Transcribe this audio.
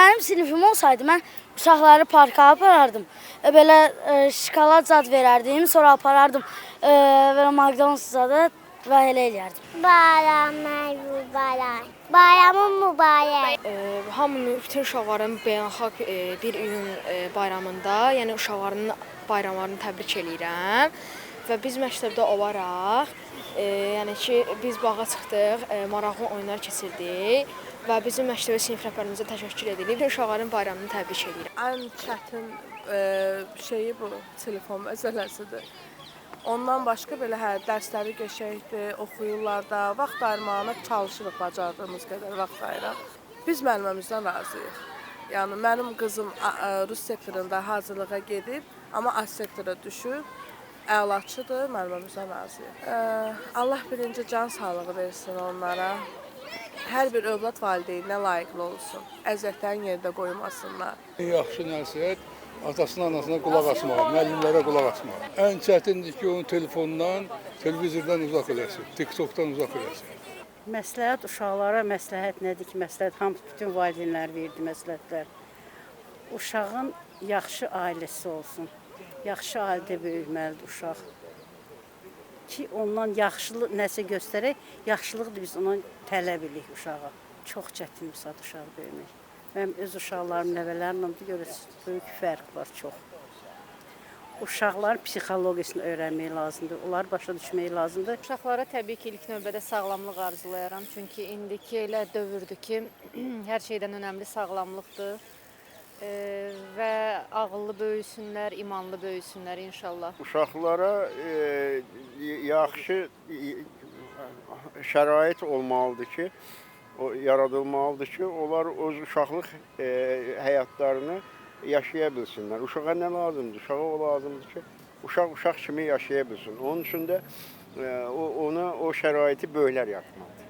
Mənim sinifim olsaydı mən uşaqları parka aparardım. Belə şokolad zad verərdim, sonra aparardım belə McDonald's-a da və elə eləyərdim. Bayramlar mübarək. Bayramın mübarək. Hamının, bütün uşaqların beynəlxalq 1 iyun bayramında, yəni uşaqların bayramlarını təbrik eləyirəm. Və biz məktəbdə olaraq, yəni ki, biz bağa çıxdıq, maraqlı oyunlar keçirdik və bizim məktəbə sinif rəhbərimizə təşəkkür edirik. Bütün uşaqların bayramını təbrik eləyirəm. Ən çətin şeyi bu telefon məsələsidir. Ondan başqa belə hə dərsləri qəşəngdir, oxuyurlar da, vaxt ayırmağına çalışırıq bacardığımız qədər vaxt ayıraq. Biz müəlliməmizdən razıyıq. Yəni mənim qızım rus sektorunda hazırlığa gedib, amma A sektora düşüb. Əlaçıdır, müəlliməmizdən razıyıq. Allah birinci can sağlığı versin onlara. Hər bir övlad valideyninə layiqli olsun. Əziyyətlərin yerdə qoymasınlar. Yaxşı nəsihət atasına, anasına qulaq asmaq, müəllimlərə qulaq asmaq. Ən çətindir ki, onu telefondan, televizordan uzaq eləsin, TikTokdan uzaq eləsin. Məsləhət uşaqlara məsləhət nədir ki, məsləhət hamı bütün valideynlər verdi məsləhətlər. Uşağın yaxşı ailəsi olsun. Yaxşı ailədə böyüməlidir uşaq. Ki ondan yaxşılıq nəsə göstərək, yaxşılıqdır biz ondan tələb eləyirik uşağa. Çox çətin bir saat uşaq böyümək. Mənim öz uşaqlarım, nəvələrimlə də görürsünüz, böyük fərq var çox. Uşaqların psixologiyasını öyrənmək lazımdır, onları başa düşmək lazımdır. Uşaqlara təbii ki, ilk növbədə sağlamlıq arzulayıram. Çünki indiki elə dövrdür ki, hər şeydən önəmli sağlamlıqdır. Və ağıllı böyüsünlər, imanlı böyüsünlər inşallah. Uşaqlara yaxşı şərait olmalıdır ki, o yaradılmalıdır ki, onlar öz uşaqlıq həyatlarını yaşaya bilsinlər. Uşağa nə lazımdır? Uşağa o lazımdır ki, uşaq uşaq kimi yaşaya bilsin. Onun üçün də ona o şəraiti böyüklər yaratmalıdır.